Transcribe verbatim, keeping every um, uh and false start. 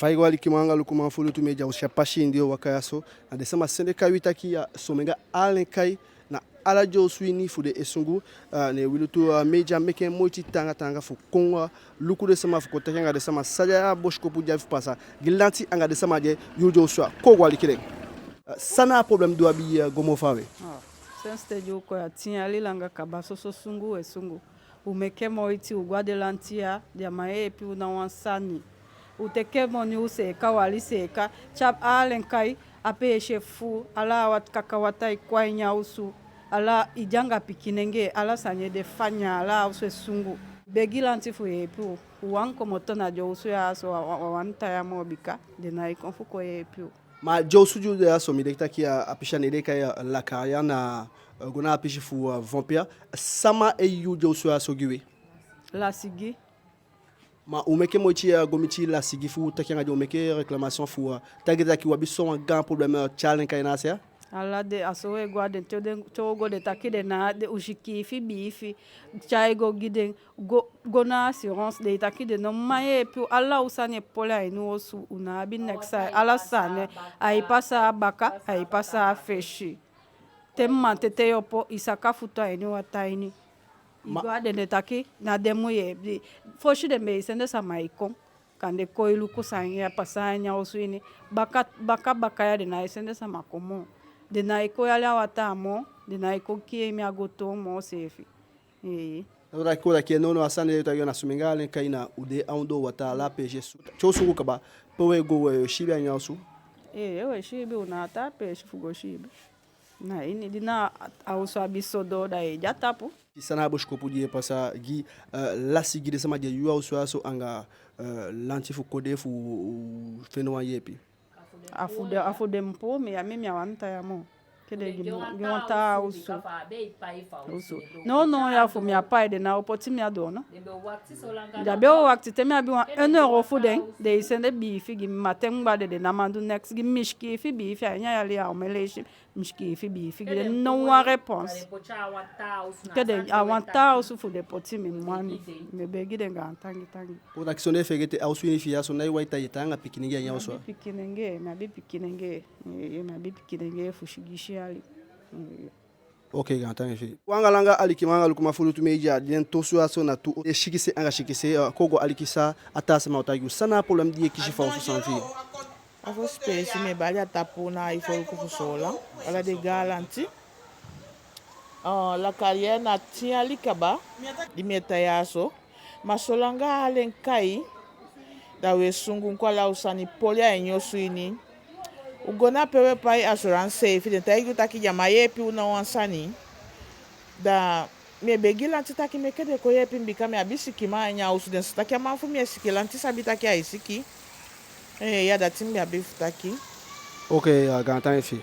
Fa i go, alikiman anga lukuman fu Lutu Media, u si a pasi di u e waka ya so, na den sama sende kai wi taki, a, somen anga alen kai na ala den osu ini fu den e sungu. A, ne wi Lutu, a, Media meke moiti taanga taanga fu kon, a, luku den sama, fu kon taki anga den sama san a bosikopu di abi fu pasa gi lanti anga den sama di e yuu den osu ya. Kon u go aliki den. A, san na a problème di u abi, a, go moo fawe? A, sensi te di u kon ya, tin yali langa kaba, soso sungu u e sungu. U meke moiti, u go a den lanti ya, den á man yeepi u ná wan sani. U teke moni, u seeka, u ali seeka, te alen kai, a peesi e fuu, ala a wat-, kaka wataa e kon a ini a osu, ala i de anga pikinenge, ala sani e de fanya, ala a osu e sungu. Begi lanti fu yeepi u. U wani komoto na den osu ya so, wa, wa, wa wani tan ya moo bika den nái kon fu kon yeepi u. Ma den osu di u de ya so, mi denki taki a, a pisi ya ne den e kai, a, La Carrière na, a, go na a pisi fu, a, Vampire. Sama e yuu den osu ya so gi wi? Lasigi. Ma u meke moiti, a, go miti Lasigi fu taki anga den, u meke réclamation fu, a, taigi den taki u abi so wan gaan problème, a, te alen kai na a se ya? Ala den, a so u e go a den, te den, te u go den taki den ná, den, u sikiifi biifi, tyai go gi den, go, go na assurance, den e taki den ná man yeepi u, ala u sani e poli a ini u osu, u ná abi neks, ala sani ai pasa a baka, ai pasa a fesi. Te mamanten te i opo, i saka futu a ini wataa ini. I go a den, den taki na den mu yeepi. Fosi den be e sende sama e kon, kande kon e luku san e pasa a ini a osu ini. Baka, baka, baka ya den nái sende sama kon moo. Den nái kon yali a wataa moo, den nái kon kii mi a gotoo moo seefi. Ee. Kon taki, kon taki, nownow a sani de, u taki na somen anga alen kai na u de a ondoo wataa, ala peesi e su-, te u sungu kaba, pe u e go, u e siibi a ini a osu? Ee, u e siibi, u ná a taa peesi fu go siibi. Na ini, di na a osu abi so doo, da i e de a tapu. San na a bosikopu di e pasa gi, eh, Lasigi, den sama di e yuu a osu ya so anga, eh, lanti fu kode fu, u fende wan yeepi? A fu den, a fu den mu puu mi ya, mi, mi á wani tan ya moo. Kande gi mi, gi mi wan taa osu. Osu. Nownow ya fu mi á pai, den ná o poti mi a doo no. Da be o wakiti te mi abi wan un euro fu den, den e sende biifi gi mi, ma te mi kaba de, den ná man du neks gi mi, mi sikiifi biifi a ini a yali ya, omen leisi. Mi sikiifi biifi gi den, ná wan réponse. Kande a wan taa osu fu den poti mi, mi á wani. Mi e begi den gaantangi tangi. Kon taki, sondee fegete, a osu ini fi i ya so, na i wawan e tan, i e tan anga pikinenge a ini a osu ya? Mi abi pikinenge, mi abi pikinenge. Ee, mi abi pikinenge fu sigisi yali. Ee. Oke, gaantangi fi i. Wan gaan langa alikiman anga lukuman fu Lutu Media, den tu osu ya so na tu, e sikise anga sikise, eh, kon go aliki san a taa sama o taigi u. San na a problème di i e kisi fu a osu san fi i? A fosi peesi mi e bali a tapu na a foluku fu Soolan, ala den gaan lanti. Ah, La Carrière na tin yali kaba di mi e tan ya so. Ma solanga alen kai, da u e sungu kon, ala u sani poli a ini osu ini. U go na pe u e pai assurance seefi, den taigi u taki den á man yeepi u ná wan sani. Da mi e begi lanti taki meke den kon yeepi mi, bika mi abi sikiman a ini a osu, den sa taki a man fu mi e siki, lanti sabi taki ai siki. Ee, ya, dati mi be abi fu taki. Oke, ya, gaantangi fi i.